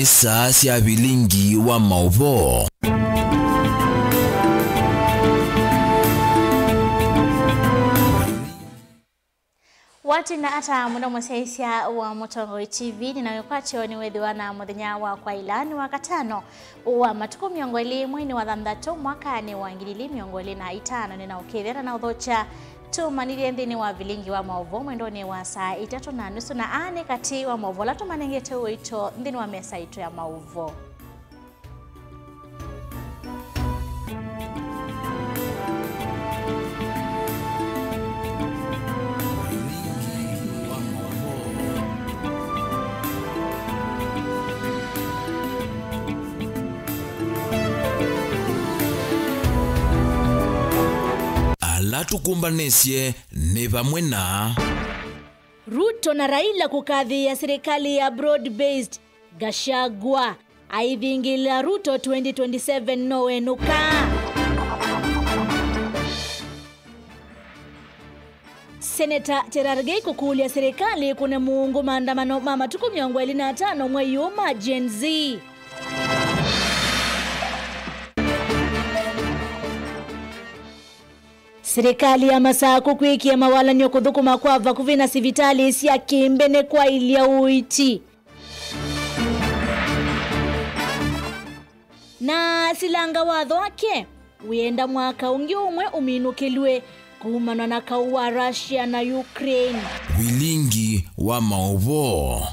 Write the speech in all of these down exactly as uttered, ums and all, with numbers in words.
Nĩ saa sya vilingi wa maũvoo. Watinda ata mũno mũsyaĩĩsya wa Mũtongoi T V, nĩna wĩkwatyo nĩ wĩthĩwa na mũthenya wa kwaĩla nĩ wa katano wa matukũ mĩongo ĩlĩ mweinĩ wa thanthatũ mwakanĩ wa ngili ilĩ mĩongo ĩlĩ na itano. Nĩna ũkĩthya na na ũthokya tũmanĩthye nthĩnĩ wa vilingi wa maũvoo mwendonĩ wa saa itatũ na nusu, na aa nĩ katĩ wa maũvoo ala tũmanengete ũito nthĩnĩ wa mesa itũ ya maũvoo. Ala tũkũmbanĩsye nĩ vamwe na Ruto na Raila kũkathĩĩa silikalĩ ya broad based. Gachagua aivingĩlĩla Ruto twenty twenty-seven no wenũka. Seneta Cherargei kũkũlya silikalĩ ĩkũne mũũngũ maandamano ma matukũ mĩongo ĩlĩ na atano mwei ũũ ma Gen Z. Silikalĩ ya Masakũ kwĩkĩa mawalany'o kũthũkũma kwa vakuvĩ na sivitalĩ sya kĩmbene kwaĩlya ũiiti. Na silanga watho wake wĩenda mwaka ũngĩ ũmwe ũminũkĩlw'e kumanwa na kaũ wa Russia na Ukraine. Vilingi wa maũvoo.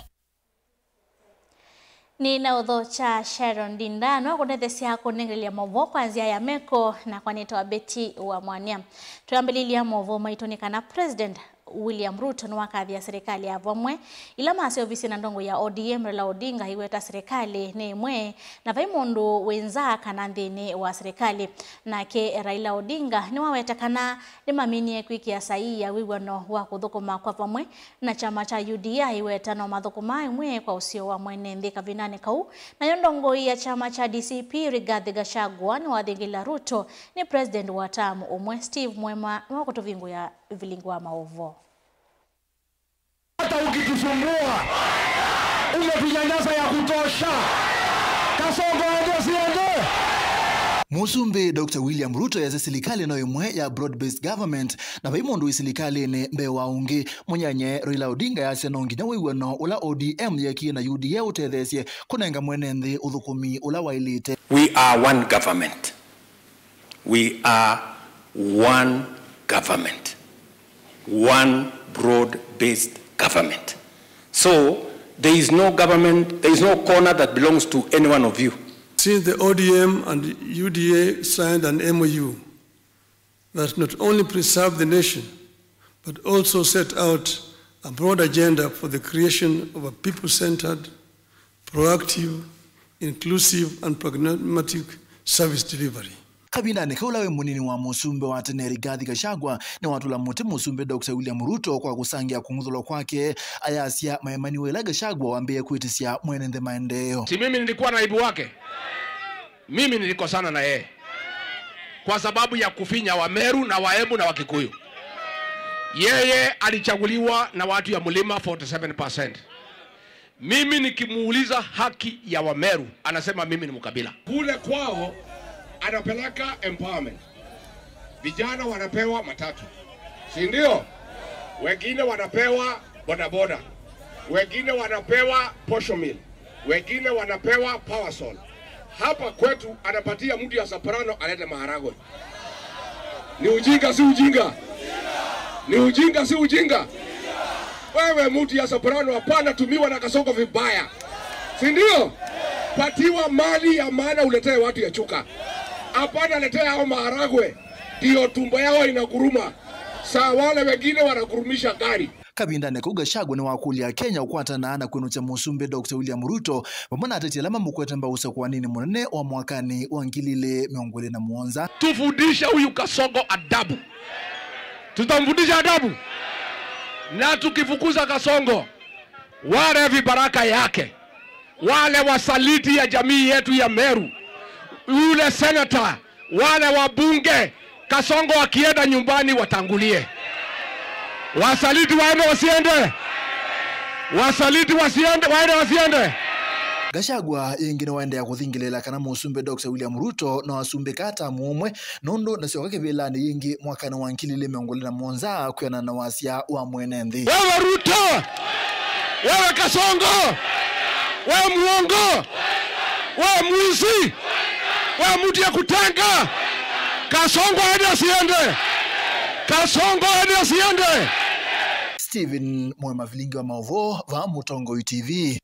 Nĩ na ũthokya Sharon Ndinda, no kũnethesya kũnengelelya maũvoo kwa nzĩa ya meko na kwa nĩtawa Betty wa Mwania. Twĩambĩlĩlya maũvoo maitũ nĩ kana President William Ruto nĩwakathĩa silikalĩ ya vamwe ila masya ovisi na ndongo ya O D M Raila Odinga aiweta silikalĩ nĩ ĩmwe na vai mũndũ wĩ nza kana nthĩnĩ wa silikalĩ. Nake Raila Odinga nĩwaweta kana nĩmaminie kwĩkĩa saii ya wĩw'ano wa kũthũkũma kwa vamwe na kyama kya U D A aiweta no mathũkũmaa ĩmwe kwa ũseo wa mwene nthĩ kavindanĩ kau. Nayo ndongoi ya kyama kya D C P Rigathi Gachagua nĩwathingĩla Ruto nĩ president wa term ũmwe. Steve Mwema nĩwakũtũvingũĩa vilingi wa maũvoo. Hata ukitusumbua, umetunyanyasa ya kutosha. Kasongo aende asiende. Mũsumbĩ Doctor William Ruto yasya silikalĩ no ĩmwe ya broad-based government, na vai mũndũ wĩ silikalĩnĩ mbee wa ũngĩ. Mũnyanyae Raila Odinga yasya no nginya wĩw'ano ũla O D M yekie na U D A ũtetheesye kũnenga mwene nthĩ ũthũkũmi ũla waĩlĩte. We are one government. We are one government, one broad-based government. So there is no government, there is no corner that belongs to any one of you. Since the O D M and U D A signed an M O U that not only preserved the nation, but also set out a broad agenda for the creation of a people-centered, proactive, inclusive, and pragmatic service delivery. Kavindanĩ kau, ũla wĩ mũnini wa mũsumbĩ wa tene Rigathi Gachagua nĩwatũla mũtĩ mũsumbĩ Doctor William Ruto kwa kũsangĩa kũng'uthũlwa kwake, ayasya maemaniwe ĩla Gachagua wambĩĩe kwĩtĩsya mwene nthĩ maendeeo. Si mimi nilikuwa naibu wake? Mimi nilikosana na yeye kwa sababu ya kufinya Wameru na Waembu na Wakikuyu. Yeye alichaguliwa na watu ya mlima forty seven percent. Mimi nikimuuliza haki ya Wameru, anasema mimi ni mkabila. Kule kwao anapeleka empowerment. Vijana wanapewa matatu, si ndio? Wengine wanapewa bodaboda, wengine wanapewa posho meal, wengine wanapewa power sol. Hapa kwetu anapatia mtu ya Soprano alete maharagwe. Ni ujinga, si ujinga? Ni ujinga, si ujinga? Wewe mtu ya Soprano, hapana tumiwa na Kasongo vibaya, si ndio? Patiwa mali ya maana uletee watu ya Chuka. Hapana letea hao maharagwe, ndio tumbo yao inaguruma. Saa wale wengine wanagurumisha gari. Kavindanĩ kau, Gachagua nĩwakũlya Akenya ũkwatana na kwĩnũkya mũsumbĩ Doctor William Ruto vamwe na ateti ala mamũkwete mbau ũsakũaninĩ mũnene wa mwakanĩ wa ngili ilĩ mĩongo ĩlĩ na mũonza. Tufundishe huyu Kasongo adabu. Tutamfundisha adabu. Na tukifukuza Kasongo, wale vibaraka yake, wale wasaliti ya jamii yetu ya Meru, yule senator, wale wabunge, Kasongo akienda nyumbani watangulie. Wasaliti waende wasiende? Wasaliti wasiende, waende wasiende? Gachagua yĩngĩ nĩwaendeea kũthingĩlĩĩla kana Mũsumbĩ Doctor William Ruto no asumbĩka ta mũũmwe nũndũ ndasyoka kĩvĩlanĩ yĩngĩ mwakanĩ wa ngili ilĩ mĩongo ĩlĩ na mũonza kwĩanana na wasya wa mwene nthĩ. Wewe Ruto! Wewe Kasongo! Wewe muongo! Wewe mwizi! Wewe mtu ya kutenga! Kasongo aende asiende! Kasongo aende asiende! Stephen Mwe Mavilingi wa Maũvoo, vaa Mũtongoi T V.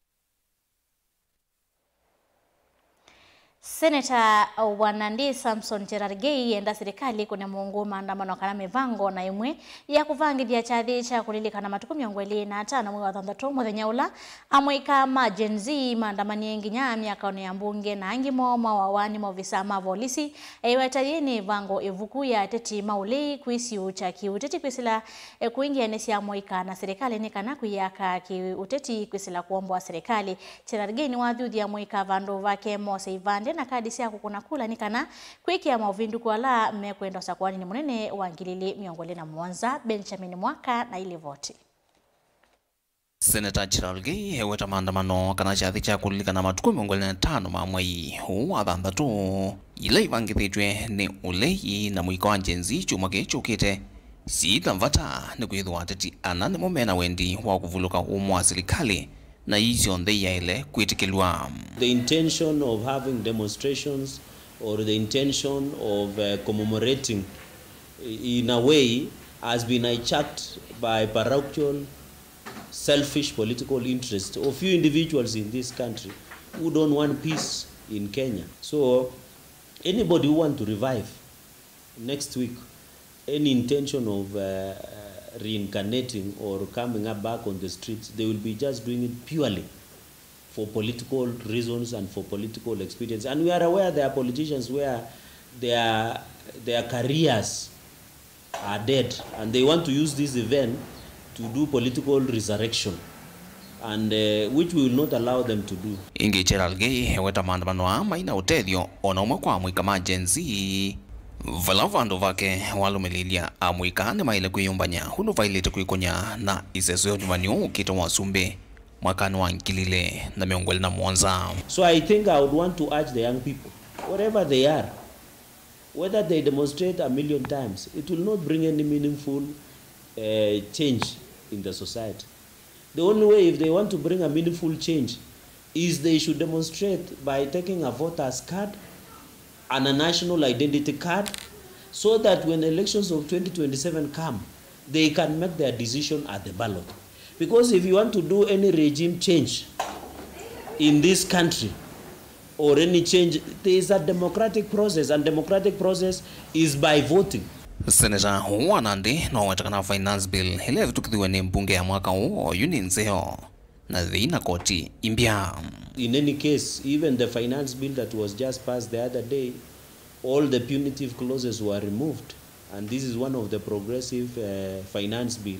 Seneta wa Nandi Samson Cherargei enda sirikali kũne mũngũ maandamano kana mĩvango na ĩmwe ya kũvangĩthya kyathĩ kya kũlilikana matukũ mĩongo ĩlĩ na atano mwei wa thanthatũ, mũthenya ũla amũika ma Gen Z maandamanie nginya myakaonĩ ya mbunge na angĩ moo mawawa nĩ maovisaa ma volisi. Eweta yĩĩ nĩ ĩvango ĩvuku ya ateti ma ũlei kwĩsiũũkya kĩũteti kwĩsĩla, e, kũingĩanĩsya amũika na sirikali nĩ kana kwĩyaka kĩũteti kwĩsĩla kũomboa sirikali. Cherargei nĩwathuthya amũika vandũ vake mose ivandĩ na kadi sya kũkũna kula nĩ kana kwĩkĩa maũvĩndũku ala mekwenda ũsakũanĩnĩ mũnene wa ngili ilĩ mĩongo ĩlĩ na mũonza. Benjamin Mwaka na ilivoti. Seneta Cherargei eweta maandamano kana kyathĩ kya kũlilikana matukũ mĩongo ĩlĩ na atano ma mwei ũũ wa thanthatũ, ila ivangĩthĩtw'e nĩ ũlei na mũika wa Gen Z kyumwa kĩĩ kyũkĩte, syĩ ta vata nĩ kwĩthĩwa ateti ana nĩmo mena wendi wa kũvulũka ũmwe wa silikalĩ, na ii syonthe iyaĩle kwĩtĩkĩlw'a. The intention of having demonstrations or the intention of, uh, commemorating in a way has been hijacked by parochial, selfish political interest of few individuals in this country who don't want peace in Kenya. So anybody who want to revive next week any intention of, uh, reincarnating or coming up back on the streets, they will be just doing it purely for political reasons and for political expediency. And we are aware there are politicians where their, their careers are dead and they want to use this event to do political resurrection, and, uh, which we will not allow them to do. Ĩngĩ Cherargei eweta maandamano aa maina ũtethyo o na ũmwe kwa amũika ma Gen Z, vala vandũ vake walũmĩlĩlya amũika nĩmaĩle kwĩyũmbany'a ũndũ vaĩlĩte kwĩkũnya na ĩseso ya ũnyuvani ũũ ũkĩte wa ũsumbĩ mwakanĩ wa ngili ilĩ na mĩongo ĩlĩ na mũonza. So I think I would want to urge the young people, wherever they are, whether they demonstrate a million times, it will not bring any meaningful, uh, change in the society. The only way, if they want to bring a meaningful change, is they should demonstrate by taking a voter's card and a national identity card, so that when elections of twenty twenty-seven come, they can make their decision at the ballot. Because if you want to do any regime change in this country, or any change, there is a democratic process, and democratic process is by voting. Seneta ũũ wa Nandi no aweta kana finance bill ĩla ĩvĩtũkĩthiw'e nĩ mbunge ya mwaka ũũ oyu nĩ nzeo na thĩina koti imbya. In any case, even the finance bill that was just passed the other day, all the punitive clauses were removed, and this is one of the progressive, uh, finance bill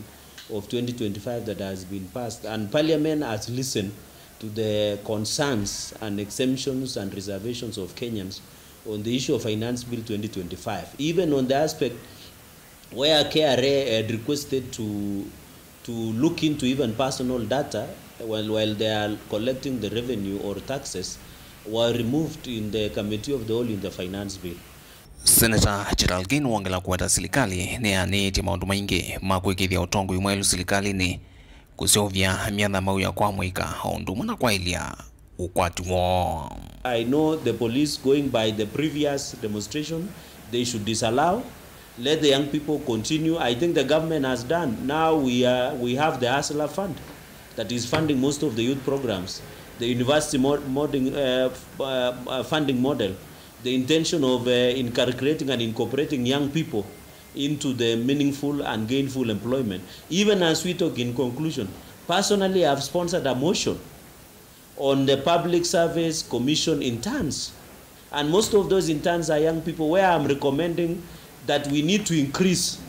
of twenty twenty-five that has been passed, and Parliament has listened to the concerns and exemptions and reservations of Kenyans on the issue of Finance Bill twenty twenty-five, even on the aspect where K R A had requested to, to look into even personal data while, while they are collecting the revenue or taxes, were removed in the committee of the whole in the finance bill. Seneta Cherargei nĩwongela kũweta silikalĩ nĩyanĩĩtye maũndũ maingĩ ma kwĩkĩĩthya ũtongoi mwaĩlu silikalĩnĩ, kũseũvya myatha mawĩa kwa amũika, o ũndũ ũmwe na kwaĩlya ũkwati woo. I know the police, going by the previous demonstration, they should disallow. Let the young people continue. I think the government has done. Now we are, we have the Hustler Fund that is funding most of the youth programs, the university mod-, modding, uh, f-, uh, uh, funding model, the intention of, uh, inculcating and incorporating young people into the meaningful and gainful employment. Even as we talk, in conclusion, personally, I have sponsored a motion on the Public Service Commission interns. And most of those interns are young people, where I'm recommending that we need to increase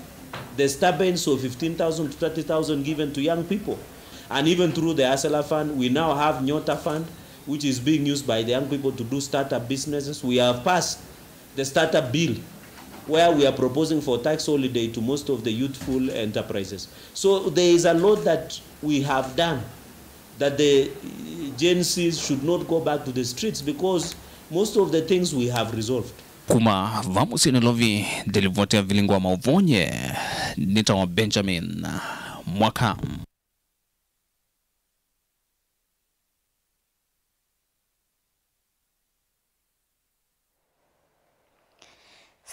the stipends of fifteen thousand to thirty thousand given to young people. And even through the Hustler Fund, we now have Nyota Fund, which is being used by the young people to do startup businesses. We have passed the startup bill, where we are proposing for tax holiday to most of the youthful enterprises. So there is a lot that we have done that the, uh, Gen Zs should not go back to the streets because most of the things we have resolved. Kuma va mũsyĩ Nairobi, nĩ livoti ya Vilingi wa Mauvonye, nĩtawa Benjamin Mwaka.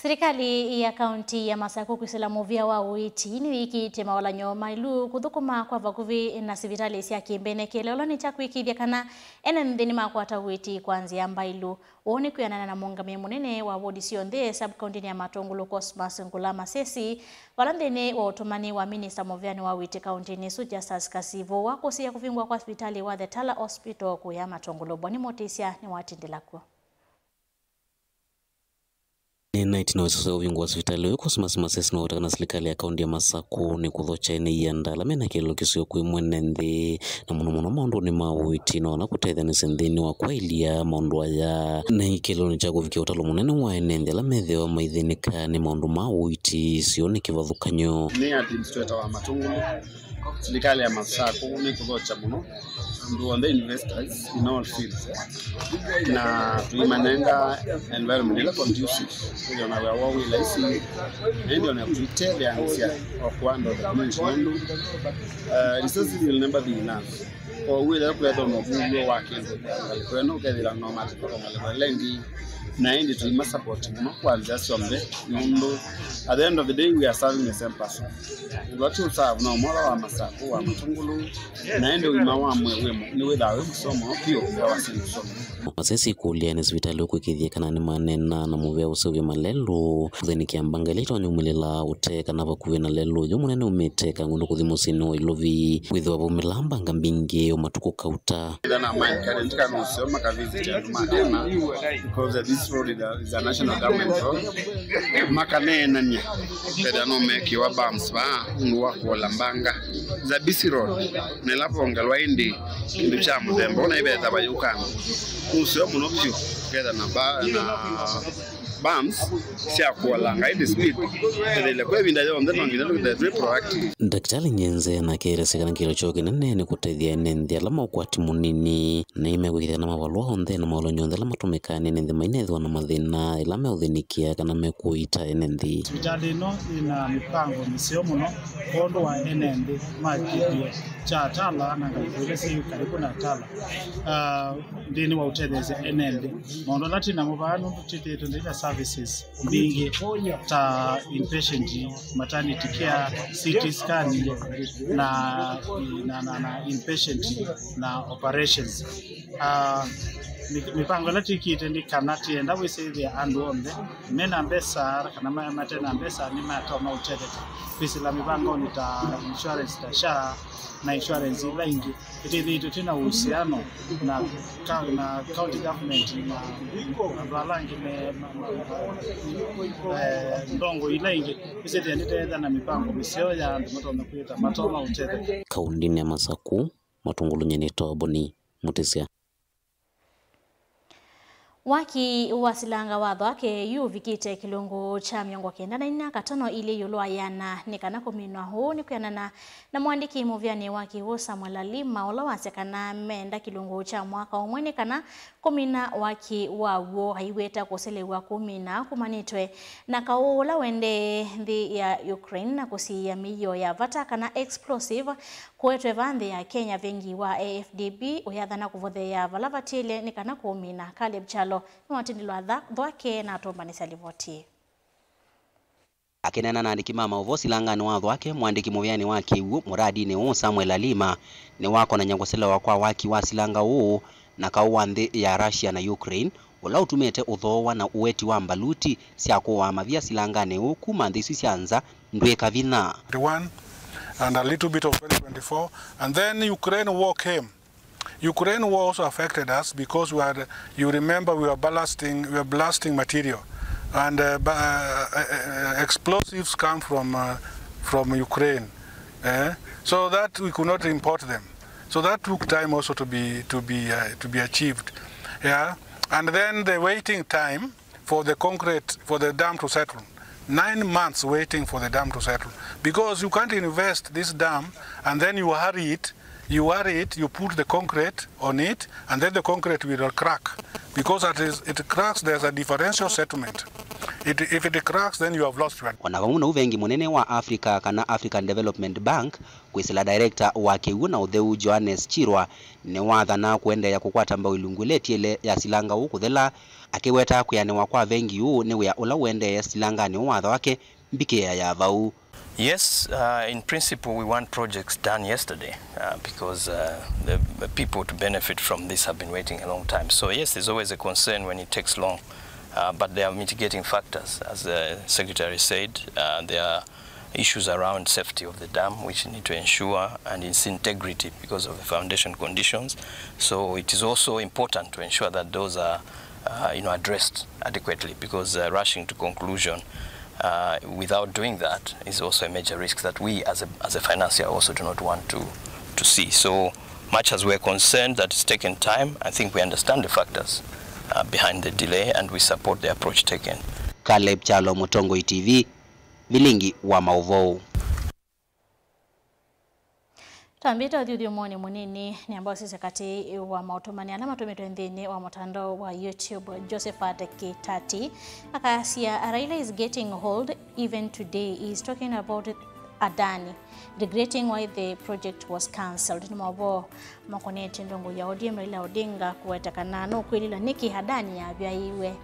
Silikalĩ ya kaunti ya Masaku kwĩsĩla mũvĩa wa ũiiti nĩyĩkĩĩtye mavalany'o maĩlu kũthũkũma kwa vakuvĩ na sivitalĩ sya kĩmbene kĩeleelonĩ kya kũĩkĩĩthya kana ene nthĩ nĩmakwata ũiiti kwa nzĩa mbaĩlu. Ũũ nĩ kwĩanana na mũũngamĩi mũnene wa wodi syonthe sub-kauntinĩ ya Matũngũlũ, Cosmas Ngula Masesi, vala nthĩnĩ wa ũtũmani wa minista mũvĩanĩ wa ũiiti kauntinĩ ĩsu, Justus Kasivu, wakũsĩĩa kũvingũa kwa sivitalĩ wa The Tala Hospital kũya Matũngũlũ. Boni Mũtĩsya nĩwatindĩla kw'o. Nĩnaĩtina wa ũsese ũvingũa wa sivitalĩ ũyũ, Cosmas Masesi nĩwaweta kana silikalĩ ya kaunti ya Masaku nĩkũthokya ene ianda ala mena kĩeleelo kĩseo kwĩ mwene nthĩ, na mũno mũno maũndũnĩ ma ũiiti, na ona kũtetheanĩsya nthĩnĩ wa kwaĩlya maũndũ aya. Na kĩeleelonĩ kya kũvikĩa ũtalo mũnene wa ene nthĩ ala methĩawa maithĩnĩka nĩ maũndũ ma ũiiti, sio nĩ kĩvathũkany'o. Nĩ administrator wa Matũngũlũ. Silikalĩ ya Masaku nĩkũthokya mũno andũ onthe, investors in all fields, eh, na tũimanenga environment ĩla conducive, kwĩthĩwa na wĩa woo wĩ laisi, na ĩndĩ ona tũitetheanĩsya o kũanda o the community nũndũ, uh, resources will never be enough. Kwoou ĩla kwĩthĩwa na ũvuny'o wa kĩndũ ngalĩko ĩno, ũkethĩwa no matũkwa ngalĩko ĩla ĩngĩ, na ĩndĩ tũima support mũno kwa nzĩa syonthe, nũndũ at the end of the day we are serving the same person. Ũla tũ serve no mola wa Masaku, wa Matũngũlũ, na ĩndĩ ũima wa mwĩĩ wĩ mo-, nĩwĩthaa wĩ mũseo mũno vyũ, wa syĩndũ syonthe. Masesi kũlya ene sivitalĩ ũkũĩkĩĩthya kana nĩmaneena na mũvĩa ũseũvya malelũ, kũthĩnĩkĩa mbanga ila itonya umĩlĩla ũtee kana vakuvĩ na lelũ ũyũ mũnene umĩte Kang'ũndũ kũthi mũsyĩnĩ wa Ilovi, kwĩthĩwa vaumĩlaa mbanga mbingĩ o matukũ kauta. Ĩla na ma encourage kana ũseo makavisit andũ ma Kenya, because this road is a, is a national government road. Makaneenany'a, kethĩa no mekĩwa bumps vaa, nũndũ wa kũola mbanga. It's a busy road. Na ĩla vongelwa ĩndĩ kĩndũ kya mũthemba ũna ĩvetha vayũkanga. Nũseo mũno vyũ, kethĩa na ba-, na bumps sya kũolanga ĩndĩ speed. Ethĩle kwa ĩvinda yonthe no nginya tũkethĩe twĩ proactive. Ndakĩtalĩ Nyenze nake eelesya kana kĩeleelo kyoo kĩnene nĩ kũtethya ene nthĩ ala ma ũkwati mũnini, na nĩmekwĩkĩĩthya kana mavalũa onthe na maũlany'o onthe ala matũmĩkaa nĩ ene nthĩ mainethĩwa na mathĩna ĩla meũthĩnĩkĩa kana mekũiita ene nthĩ. Sivitalĩ ĩno ĩna mĩpango mĩseo mũno kwondũ wa ene nthĩ ma kĩthĩo kya Tala na ngalĩko ila syĩ karibu na Tala. Ah, nthĩnĩ wa ũtetheesya ene nthĩ. Maũndũ ala twĩ namo vaa nũndũ twĩthĩĩtwe twĩna services mbingĩ ta inpatient, maternity care, C T scan, na, na, na, na inpatient na operations. Ah, mĩ-, mĩvango ĩla twĩkĩte nĩ kana twĩenda wĩsĩthĩa andũ onthe mena mbesa kana ma-, mate na mbesa nĩmatonya ũtetheka kwĩsĩla mĩvangonĩ ta insurance ta SHA na insurance ila ingĩ. Ĩtĩthĩĩtwe twĩ na ũhusiano na ka-, na county government na andũ ala angĩ me, ma-, ma-, ma-, eh, ndongo ila ingĩ. Ĩsĩthĩa nĩteetha na mĩvango mĩseo ya andũ matonya kwĩta matonya ũtetheka. Kaũndĩnĩ ya Masaku, Matũngũlũ, nyie nĩtawa Boni Mũtĩsya. Waki wa silanga wa Thwake yu ũvikĩte kĩlungu kya mĩongo kenda na inya katono ilĩ ĩũlũ wa ĩana nĩ kana kũminwa. Ũũ nĩ kwĩanana na mũandĩki mũvĩanĩ wa kĩw'ũ Samuel Alima, ũla wasya kana meenda kĩlungu kya mwaka ũmwe nĩ kana kũmina waki waw'o. Aiweta kũselew'a kũmina kũmanĩtwe na kaũ ũla ũendee nthĩ ya Ukraine na kũsiĩĩa mĩio ya vata kana explosive kũetwe vaa nthĩ ya Kenya. Vengi wa A F D B ũyathana kũvotheea vala vatiĩle nĩ kana kũũmina. Caleb Kyalo nĩwatindĩlwa Thwake na atũmbanĩsya livoti ĩĩ. Akĩneena na andĩki ma maũvoo silanganĩ wa Thwake, mũandĩki mũvĩanĩ wa kĩw'ũ mũradinĩ ũũ Samuel Alima nĩwakonany'a kũselewa kwa waki wa silanga ũũ na kaũ wa nthĩ ya Russia na Ukraine, ũla ũtumĩte ũthooa na ũeti wa mbaluti sya kũaa mavia silanganĩ ũũ kuma nthĩ isu sya nza ndwĩka vinya. Twenty-one and a little bit of twenty twenty-four, and then Ukraine war came. Ukraine war also affected us because we had, you remember, we were blasting, we were blasting material, and, uh, ba-, uh, uh, uh, explosives come from, uh, from Ukraine, eh? So that we could not import them. So that took time also to be, to be, uh, to be achieved. Yeah. And then the waiting time for the concrete, for the dam to settle. Nine months waiting for the dam to settle. Because you can't invest this dam and then you hurry it, You worry it, you put the concrete on it, and then the concrete will crack. Because as it cracks, there's a differential settlement. It, if it cracks, then you have lost your... O na vamwe na ũu, vengi mũnene wa Africa, kana African Development Bank, kwĩsĩla director wa kĩw'ũ na ũtheu, Johannes Chirwa, nĩwathana kũendeea kũkwata mbau ilungu ĩla ĩtiele ya silanga ũũ kũthela, akĩweta kwĩanĩwa kwa vengi ũũ nĩ wĩa ũla ũendee silanganĩ ũũ wa Thawake, mbikĩĩa ya vau. Yes, uh, in principle, we want projects done yesterday, uh, because, uh, the, the people to benefit from this have been waiting a long time. So yes, there's always a concern when it takes long, uh, but there are mitigating factors. As the secretary said, uh, there are issues around safety of the dam, which need to ensure, and its integrity because of the foundation conditions. So it is also important to ensure that those are, uh, you know, addressed adequately, because, uh, rushing to conclusion, uh, without doing that is also a major risk that we as a, as a financier also do not want to, to see. So much as we're concerned that it's taken time, I think we understand the factors, uh, behind the delay, and we support the approach taken. Caleb Kyalo, Mũtongoi T V, Vilingi wa Maũvoo. Twambĩte ũthyũthyũmonĩ mũnini, nĩamba ũsisya katĩ wa maũtũmani ala matũmĩtwe nthĩnĩ wa mũtandao wa YouTube. Josephat Kitati akasya, "Raila is getting old, even today he is talking about Adani, regretting why the project was cancelled." Nĩ maũvoo makonetye ndongoi ya O D M Raila Odinga kũweta kana nũkwĩlĩlwa nĩkĩ Adani yavyaĩwe.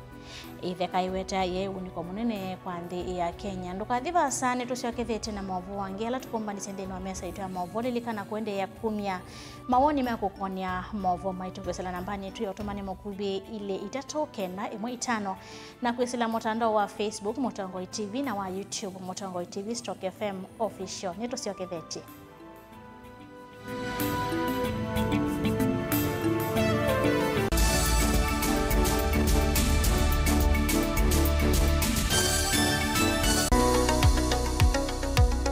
Ĩtheka ĩweta yĩ ũnĩko mũnene kwa nthĩ ya Kenya. Ndũkathi vaasa, nĩtũsyokethete na maũvoo angĩ ala tũkũmbanisye nthĩnĩ wa mesa itũ ya maũvoo. Lilikana kũendeea kumya mawoni maku kũkonea maũvoo maitũ kwĩsĩla nambanĩ itũ ya ũtũmani mũkuvĩ, ilĩ itatũ kenda ĩmwe itano, na kwĩsĩla mũtandao wa Facebook Mũtongoi T V na wa YouTube Mũtongoi T V stroke F M Official. Nĩtũsyokethete.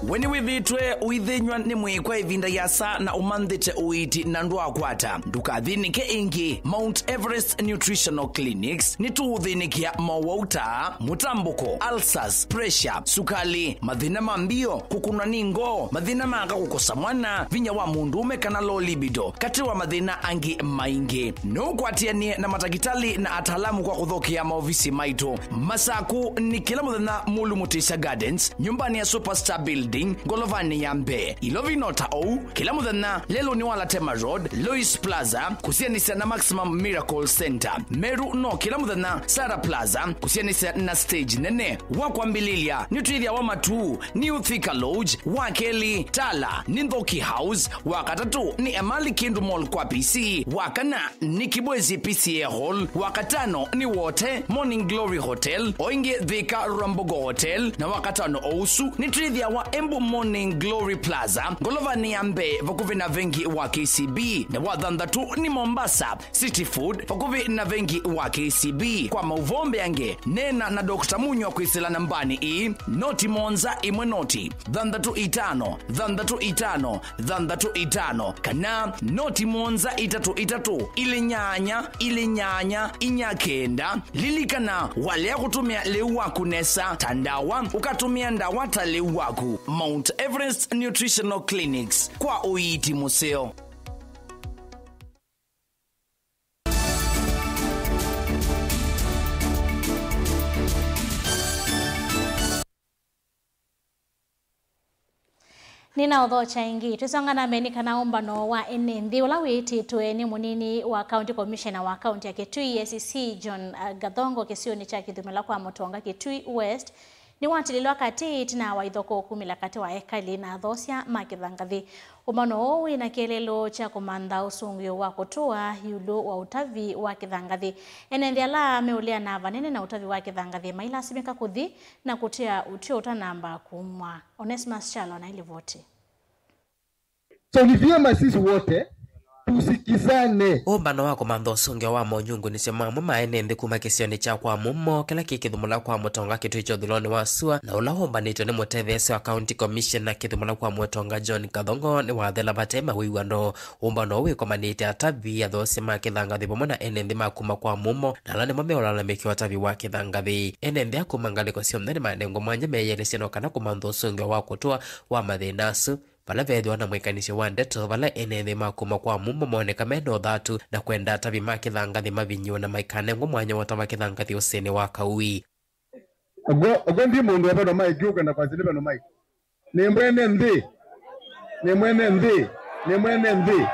We nĩwĩthĩĩtwe ũithĩnyw'a nĩ mwĩĩ kwa ĩvinda yĩasa na ũmanthĩte ũiiti na ndwaakwata? Ndũkathĩnĩke ĩngĩ. Mount Everest Nutritional Clinics nĩtũũthĩnĩkĩa mowau ta mũtambũko, ulcers, pressure, sukali, mathĩna ma mbio, kũkũnwa nĩ ngoo, mathĩna ma aka kũkosa mwana, vinya wa mũndũũme kana low libido, katĩ wa mathĩna angĩ maingĩ. No ũkwatĩanĩe na matakĩtalĩ na ataalamu kwa kũthokea maovisi maitũ. Masaku nĩ kĩla mũthenya Mulu Mutisya Gardens, nyũmbanĩ ya Superstar Building, ngolovanĩ ya mbee. Ilovi no ta ũu, kĩla mũthenya lelũnĩ wa Latema Road, Lois Plaza, kũsianĩsya na Maximum Miracle Center. Meru no kĩla mũthenya Sarah Plaza, kũsianĩsya na stage nene. Wa kwambĩlĩlya, nĩtwĩthĩawa Matuu, New Thika Lodge, wa kelĩ, Tala, nĩ Nthoki House, wa katatũ, nĩ Emali Kindu Mall kwa P C, wa kana, nĩ Kibwezi P C A Hall, wa katano, nĩ Wote, Morning Glory Hotel, o ĩngĩ Thika Rwambogo Hotel, na wa katano o ũsu, nĩtwĩthĩawa Embu Morning Glory Plaza, ngolovanĩ ya mbee, vakuvĩ na vengi wa K C B, na wa thanthatũ, nĩ Mombasa, City Food, vakuvĩ na vengi wa K C B. Kwa maũvoo mbeange, neena na Doctor Munywa kwĩsĩla nambanĩ ĩĩ, noti mũonza ĩmwe noti, thanthatũ itano, thanthatũ itano, thanthatũ itano, kana noti mũonza itatũ itatũ, ilĩ nyanya, ilĩ nyanya, inya kenda. Lilikana, walea kũtũmĩa lĩu waku nesa ta ndawa, ũkatũmĩa ndawa ta lĩu waku. Mount Everest Nutritional Clinics, kwa ũiiti mũseo. Nĩnaũthokya ĩngĩ. Twĩsonga na mbee nĩ kana ũmbano wa ene nthĩ ũla wĩtĩtwe nĩ mũnini wa County Commissioner wa kaunti ya Kitui, A C C John, uh, Gathongo kĩsionĩ kya kĩthumĩla kwa Mũtonga Kitui West, nĩwatililwa katĩ ĩtina wa ithokoo kumĩla katĩ wa ekali na athoosya ma kĩthangathĩ. Ũmbano ũũ wĩ na kĩeleelo kya kũmantha ũsũngĩo wa kũtũa ĩũlũ wa ũtavi wa kĩthangathĩ. Ene nthĩ ala meũleana vanene na ũtavi wa kĩthangathĩ mailasimĩka kũthi na kũtea ũtw'o ũtanamba kumwa. Onesmus Kyalo na ilivoti. So ni vyema sisi wote tusikizane. Ũmbano wa kũmantha ũsũngĩo wa monyungunisyo mamwe ma ene nthĩ kuma kĩsionĩ kya kwa Mumo, kĩla kĩ kĩthumũla kwa Mũtonga Kitui kya ũthulonĩ wa sua, na ũla wũmbanĩtwe nĩ mũtetheesya wa County Commissioner kĩthumũla kwa Mũtonga John Kathongo, nĩwathela vate mawĩw'ano. Ũmbano ũũ wĩkomanĩte atavi, athoosya ma kĩthangathĩ vamwe na ene nthĩ ma kuma kwa Mumo, na ala nĩmo meũlalamĩkĩa ũtavi wa kĩthangathĩ. Ene nthĩ a kuma ngalĩko syonthe nĩmanengwa mwanya meyelesye no kana kũmantha ũsũngĩo wa kũtũa wa mathĩna asu vala veethĩwa na mwĩkanĩsyo wa ndeto, vala ene nthĩ ma kuma kwa Mumbo moneka me na ũthatu na kwenda atavi ma kĩthangathĩ mavinyĩwe na maikanengwa mwanya wa ũtava kĩthangathĩ ũsĩnĩ wa Kaui. Ũguo, ũguo ndi mũndũ wa veno mai, kĩũkwenda kwasya nĩ veno mai. Nĩ mwene nthĩ. Nĩ mwene nthĩ. Nĩ mwene nthĩ.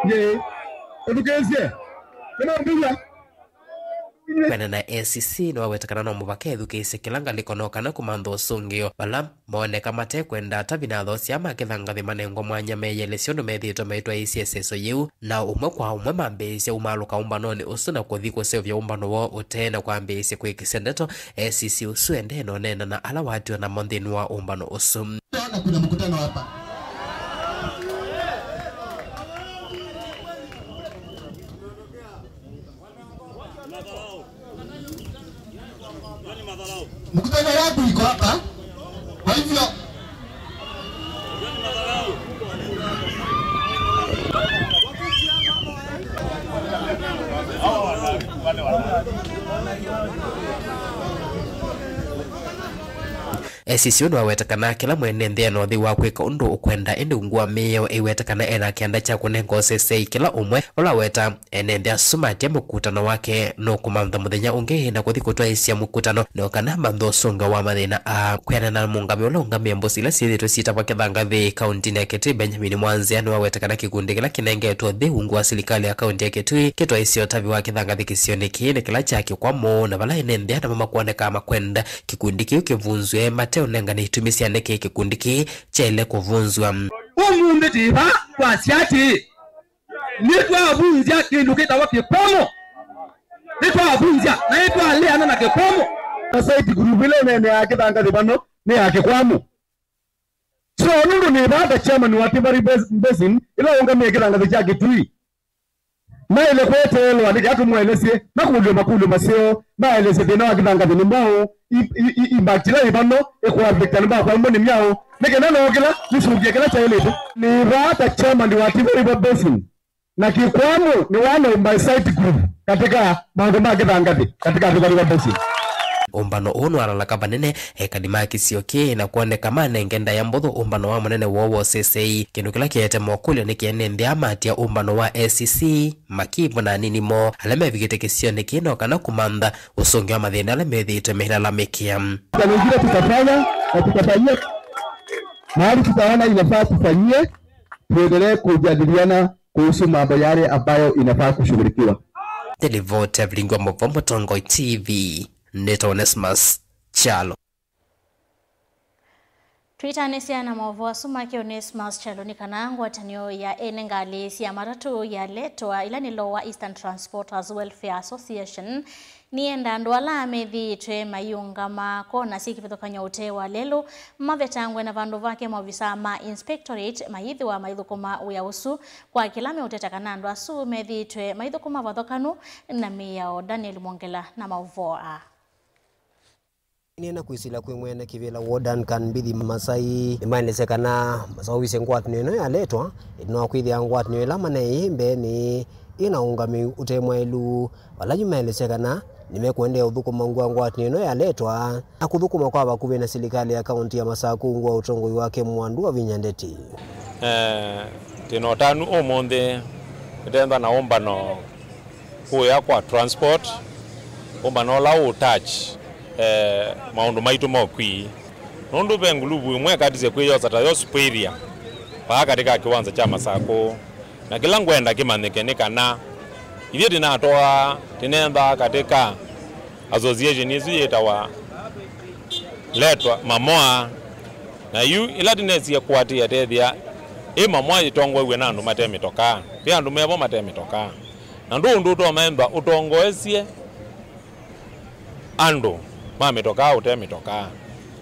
Yĩ. Ũthukĩĩsye. Nĩ maũmbĩia. Kwenda na A C C nĩwaweta kana no mũvaka ethukĩĩsye kĩla ngalĩko no kana kũmantha ũsũngĩo vala mooneka matekwenda atavi na athoosya ma kĩthangathĩ manengwa mwanya meyelesye ũndũ methĩĩtwe maitwaĩĩsya ĩseso yĩu, na ũmwe kwa ũmwe mambĩĩsya umaalũka ũmbanonĩ ũsu na kũthi kũseũvya ũmbano woo ũtee na kwambĩĩsya kũĩkĩsya ndeto. A C C ũsu endee na ũneena na ala watiwa namo nthĩnĩ wa ũmbano ũsu. Naona kuna mkutano hapa. Mkutano yangu iko hapa. Kwa hivyo, esisyo nĩwaweta kana kĩla mwene nthĩ ena ũthei wa kwĩka ũndũ ũkwenda, ĩndĩ ungu wa mĩao ĩweta kana ena kĩanda kya kũnenga ũsesei kĩla ũmwe. Ũla weta ene nthĩ asu matia mũkutano wake nũkũmantha mũthenya ũngĩ na kũthi kũtwaĩsya mũkutano no kana manthe ũsũngĩo wa mathĩna aa. Kwĩanana na mũũngamĩi ũla ũũngamĩe mbũsi ila syĩthĩĩtwe syĩtavwa kĩthangathĩ kauntinĩ ya Kitui, Benjamin Mwanzĩa nĩwaweta kana kĩkundi kĩla kĩnengetwe ũthei ungu wa silikalĩ ya kaunti ya Kitui kĩtwaĩsye ũtavi wa kĩthangathĩ kĩsionĩ kĩĩ nĩ kĩla kya kĩkwamũ, na vala ene nthĩ namo makwoneka makwenda kĩkundi kĩu kĩvunzw'e mateũnengane itumi sya nĩkĩ kĩkundi kĩĩ kyaĩle kũvunzw'a. Ũmũnthĩ twĩ vaa twasya atĩĩ, nĩtwavunzya kĩndũ kĩtawa kĩkwamũ. Nĩtwavunzya na nĩtwaleana na kĩkwamũ. Na side group ĩla ĩneeneaa kĩthangathĩ vano nĩ ya kĩkwamũ. So, nũndũ nĩ vaa ta chairman wa Tivity Bas-, Basin, ĩla ũũngamĩe kĩthangathĩ kya Kitui, maĩle kweteelwa nĩ kĩla tũmũelesye, makũlw'e makũlyo maseo, maelesye thĩna wa kĩthangathĩ nĩ mwaũ, i, i, i, impact ĩla ĩvano ĩkũaffecta nĩ makwa mbo nĩ myaũ, nĩ kenda noo kĩla nĩsũkie kĩla kyaĩlĩte. Nĩ vaa ta chairman wa Tivity Basin, na kĩkwamũ nĩ wana umbai side group katika maũndũ ma kĩthangathĩ katika Tivity Basin. Ũmbano ũũ nĩwalalaka vanene ekali ma kĩsio kĩĩ na kwoneka manenge ndaĩa mbũthũ ũmbano wa mũnene woo wa ũsesei, kĩndũ kĩla kĩete mokũlyo nĩ kĩene nthĩ aa matia ũmbano wa A C C, makivũ na anini moo ala mevikĩte kĩsionĩ kĩĩ no kana kũmantha ũsũngĩo wa mathĩna ala methĩĩtwe meilalamĩkĩa. Na mengine tutafanya na tutafanyia mahali tutaona inafaa tufanyie, tuendelee kujadiliana kuhusu mambo yale ambayo inafaa kushughulikiwa. Nĩ livoti ya Vilingi wa Mũvoo Mũtongoi T V, nĩtawa Onesmus Kyalo. Twĩtanĩsya na maũvoo asu make Onesmus Kyalo nĩ kana ngwatanĩo ya ene ngalĩ sya matatũ ya Letwa, ila nĩ Lower Eastern Transporters Welfare Association, nĩyenda andũ ala methĩĩtwe maiũngama kona syĩ kĩvathũkany'o ũtee wa lelũ mavetangwe na vandũ vake maovisaa ma inspectorate mayĩthĩwa maithũkũma wĩa ũsu kwa kĩla meũteta kana andũ asu methĩĩtwe maithũkũma vathokanu na mĩao. Daniel Mwongela na maũvoo aa. Nĩna kwĩsĩla kwĩ mwene kĩvĩla woo Duncan Mbithi Masai nĩmaelesya kana maseũvisye ngwatanĩo ĩno yaletwa, ĩtina wa kwĩthĩa ngwatanĩo ĩla maneĩ mbeenĩ ĩna ũũngamĩi ũte mwaĩlu. Vala yu maelesya kana nĩmekũendeea ũthũkũma ungu wa ngwatanĩo ĩno yaletwa na kũthũkũma kwa vakuvĩ na silikalĩ ya kaunti ya Masakũ ungu wa ũtongoi wake Mwandu wa Vinya Ndeti. Eh, twĩ na ũtanu ũmũnthĩ nĩtenda na ũmbano kũya kwa transport, ũmbano ũla ũ touch, eh, maũndũ maitũ ma ũkwii. Nũndũ ve nguluvu ĩmwe ĩkatisye kwĩyosa ta yo superior vaa katĩ ka kĩwanza kya Masakũ. Na kĩla ngwenda kĩmanyĩke nĩ kana ithyĩ tĩnatwaa, tĩnenthaa katĩ ka association ĩsu yĩtawa Letwa Mamoa. Na yu ĩla tĩnesie kũatĩĩa tethĩa ĩ Mamoa yĩtongoew'e na andũ mate mĩtokaa, ve andũ mevo mate mĩtokaa. Na ndũ ũndũ ũtomaemba ũtongoesye andũ ma mĩtokaa ũte mĩtokaa.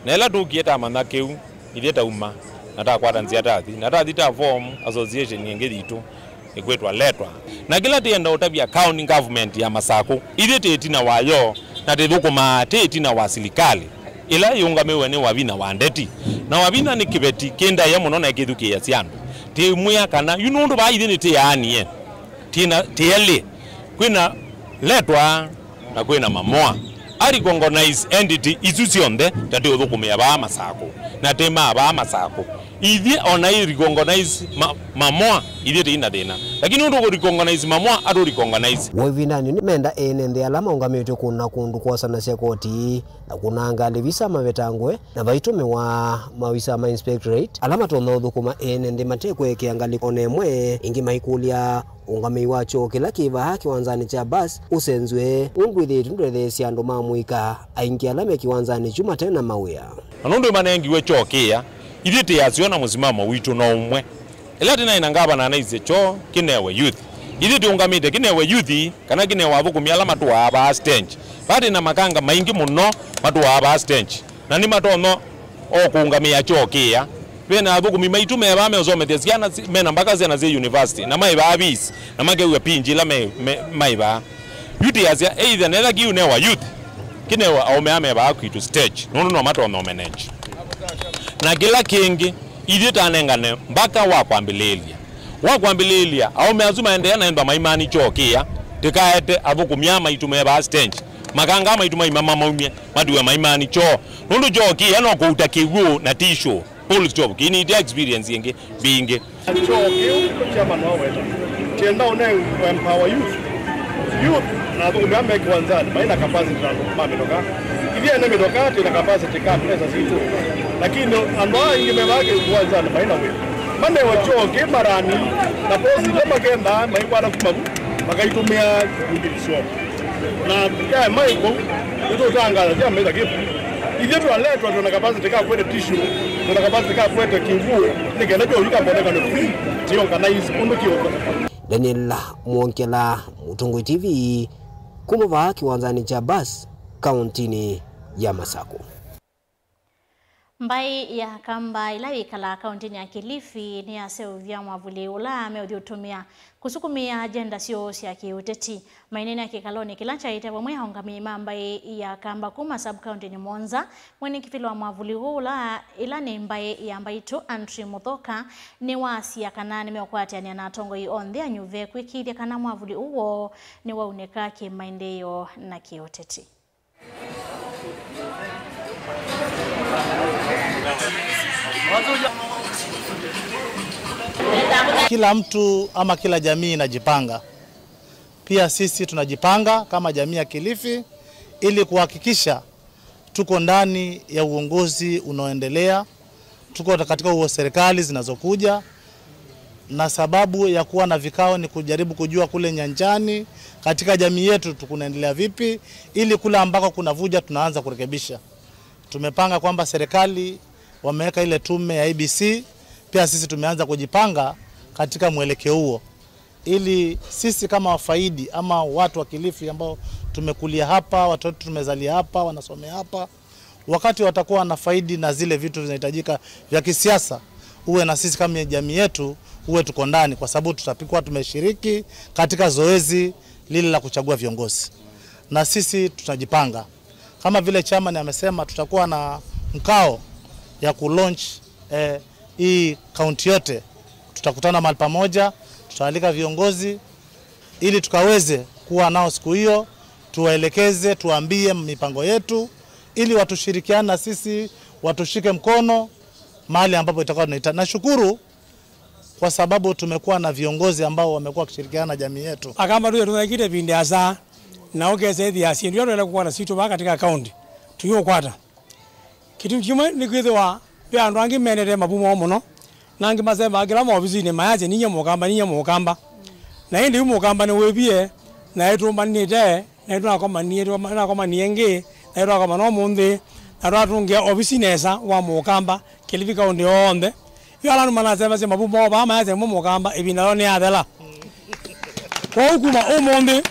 Na ĩla tũkie tamanya kĩu, ithyĩ tauma, na takwata nzĩa tathi, na tathi ta form association ĩngĩ yitũ ĩkwĩtwa Letwa. Na kĩla tĩenda ũtavya county government ya Masakũ, ithyĩ tĩ ĩtina wayo, na tĩthũkũmaa tĩ ĩtina wa silikalĩ ĩla yĩũngamĩwe nĩ Wavina wa Ndeti. Na Wavina nĩ kĩveti kĩ ndaĩa mũno na ĩkĩthukĩĩasya andũ. Tĩmwĩa kana yu nũndũ vaa ithyĩ nĩtĩaanie, tĩna, tĩ elĩ, kwĩna Letwa na kwĩna Mamoa. a recognize entity isu syonthe, ta ti ũthũkũmĩa vaa Masakũ, na ti ma vaa Masakũ. Ithyĩ ona i recognize ma, mamoa, ithyĩ tĩi na thĩna. Lakini ũndũ kũ recognize mamoa, atũ recognize. Wĩvindanĩ nĩ menda ene nthĩ ala maũngamĩtw'e kũna kũndũ kwosanasya koti na kũna ngalĩ visa mavetangwe, na vaitũmĩwa mavisa ma inspectorate ala matonya ũthũkũma ene nthĩ mate kũekea ngalĩ ona ĩmwe. Ĩngĩ maikũlya ũngamĩi wa kyoo kĩla kĩ vaa kĩwanzanĩ kya bus ũsenzw'e ũndũ ĩthĩĩtwe ndũtetheesya andũ ma mũika aingĩ ala me kĩwanzanĩ kyu mate na mawĩa. Na nũndũ nĩmanengiwe kyoo kĩya, ithyĩ tĩ aseo na mũsimamo witũ no ũmwe. Ĩla tĩnaĩ na ngavana anaisye kyoo kĩnewe youth, ithyĩ tĩũngamĩte kĩnewe youth kana kĩnewe athũkũmi ala matũaa vaa stage. Vaa tĩ na makanga maingĩ mũno matũaa vaa stage, na nĩmatonya o kũũngamĩa kyoo kĩya. Ve na athũkũmi maitũ me vaa meũsomethya syana si, mena mbaka syana syĩ university, na maĩ vaa fees, na makew'a pinji ila me, me, maĩ vaa. Yu tĩasya, either nethwa kĩu newa youth, kĩnewa aũme aa me vaa kwitũ stage, nũndũ no matonya ũmanage. Na kĩla kĩngĩ, ithyĩ tanengane mbaka wa kwambĩlĩĩlya. Wa kwambĩlĩĩlya, aũme asu maendeea na enda maimani kyoo kĩya, tĩkaete athũkũmi aa maitũ me vaa stage, makanga aa maitũ maima mamaumye, matiwe maimani kyoo. Nũndũ kyoo kĩya no kũuta kĩw'ũ na tissue. Full stop. Kĩnĩtya experience ĩngĩ mbingĩ. Kyoo kĩu chairman waweta. Kyenda ũne empower youth. Youth na athũkũmi aa me kĩwanzanĩ, maĩ na capacity na andũ ma mĩtoka. Ithyĩ ene mĩtoka twĩ na capacity ka pesa sitũ. Lakini andũ aa aingĩ me vaa kĩwanzanĩ maĩ na wĩa. Manewa kyoo kĩ marani, na posi ila makendaa maikwata kuma vu, makaitũmĩa ikundi syoo. Na yaema ĩkũu, nĩtũtangaza kyama ĩla kĩvu. Ithyĩ twaletwa, twĩna capacity ka kwete tissue, twĩna capacity ka kwete kĩw'ũ, nĩ kenda kyoo yu kamboneka nĩ free, kĩ organize ũndũ kĩũka. Daniel Mwongela, Mũtongoi T V, kuma vaa kĩwanzanĩ kya bus, kauntinĩ ya Masakũ. Mbaĩ ya Kamba ĩla yĩkalaa kaũntĩnĩ ya Kilifi nĩyaseũvya mwavuli ũla meũthyũtũmĩa kũsukumĩa agenda syoo sya kĩũteti. Maineenea kĩkalonĩ kĩla kyaĩte vamwe aũngamĩi ma mbaĩ ya Kamba kuma sub-kaũntĩnĩ mũonza, mwene kĩvĩlo wa mwavuli ũũ ũla ĩla nĩ mbaĩ ya Mbaitũ, Andrew Mũthoka, nĩwasya kana nĩmeũkwatĩanĩa na atongoi onthe anyuve kwĩkĩĩthya kana mwavuli ũũ woo nĩwaunĩka kĩmaendeeo na kĩũteti. Kila mtu ama kila jamii inajipanga. Pia sisi tunajipanga kama jamii ya Kilifi ili kuhakikisha tuko ndani ya uongozi unaoendelea. Tuko katika huo serikali zinazokuja, na sababu ya kuwa na vikao ni kujaribu kujua kule nyanjani, katika jamii yetu tu kunaendelea vipi, ili kule ambako kuna vuja tunaanza kurekebisha. Tumepanga kwamba serikali wameweka ile tume ya I E B C, pia sisi tumeanza kujipanga katika mwelekeo huo, ili sisi kama wafaidi ama watu wa Kilifi ambao tumekulia hapa, watoto tumezalia hapa, wanasomea hapa, wakati watakuwa wanafaidi na zile vitu vinahitajika vya kisiasa, uwe na sisi kama jamii yetu, uwe tuko ndani, kwa sababu tutakuwa tumeshiriki katika zoezi lile la kuchagua viongozi. Na sisi tutajipanga. Kama vile chairman amesema, tutakuwa na mkao ya kulaunch, eh, hii kaunti yote. Tutakutana mahali pamoja, tutaalika viongozi, ili tukaweze kuwa nao siku hiyo, tuwaelekeze, tuwaambie mipango yetu, ili watushirikiane na sisi, watushike mkono mahali ambapo itakuwa tunahitaji. Nashukuru kwa sababu tumekuwa na viongozi ambao wamekuwa wakishirikiana na jamii yetu. Akamba tuye tũthekite ĩvinda ĩasa, na ũkesethĩa syĩndũ ila tũenda kũkwata sitũ vaa katika kaunti, tũyũkwata. Kĩtumi kĩmwe nĩ kwĩthĩwa ve andũ angĩ mendete mavumo moo mũno, na angĩ masemaa kĩla maovisinĩ mayasya, "Ninyie Mũkamba, ninyie Mũkamba." Na ĩndĩ yu Mũkamba nĩwĩvie, na ĩtũmbanĩte, na ĩtũnakomanie, tũnakomanie ĩngĩ, na ĩtwakomana ũmũnthĩ, na twatũngĩa ovisi nesa wa Mũkamba, Kilifi County yonthe. Yu ala andũ manasemasya mavumo moo vaa mayasya, "Mwe Mũkamba, ĩvinda yoo nĩyathela." Kwoou kuma ũmũnthĩ,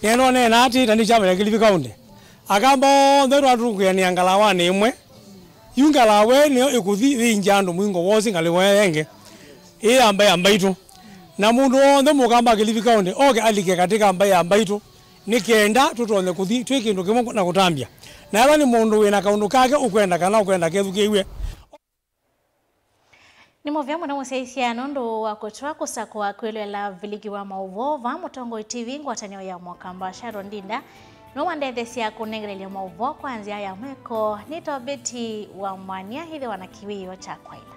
nĩenda ũneena atĩ, ta nĩ kyama kya Kilifi County. Akamba onthe twatũkĩanĩa ngalawanĩ ĩmwe. Yu ngalawa ĩĩ nĩyo ĩkũthi yĩingya andũ mũingo wosi ngalĩko ĩla ĩngĩ. Ĩĩ ya mbaĩ ya Mbaitũ. Na mũndũ wonthe Mũkamba wa Kilifi County oke alike katika mbaĩ ya Mbaitũ, nĩ kenda tũtonye kũthi twĩ kĩndũ kĩmwe na kũtambya. Na ethwa nĩ mũndũ wĩ na kaũndũ kake ũkwenda kana ũkwenda kethukĩĩw'e. Nĩ mũvea mũno mũsyaĩĩsya nũndũ wa kũtw'a kũsakũa kwĩloela viliki wa maũvoo vaa Mũtongoi T V, ngwatanĩo ya Mũkamba. Sharon Ndinda Nũũ wandetheesya kũnengelelya maũvoo kwa nzĩa ya mwĩko nĩ Tobiti wa Mwania ĩthĩwa na kĩwĩoo kya kwaĩla.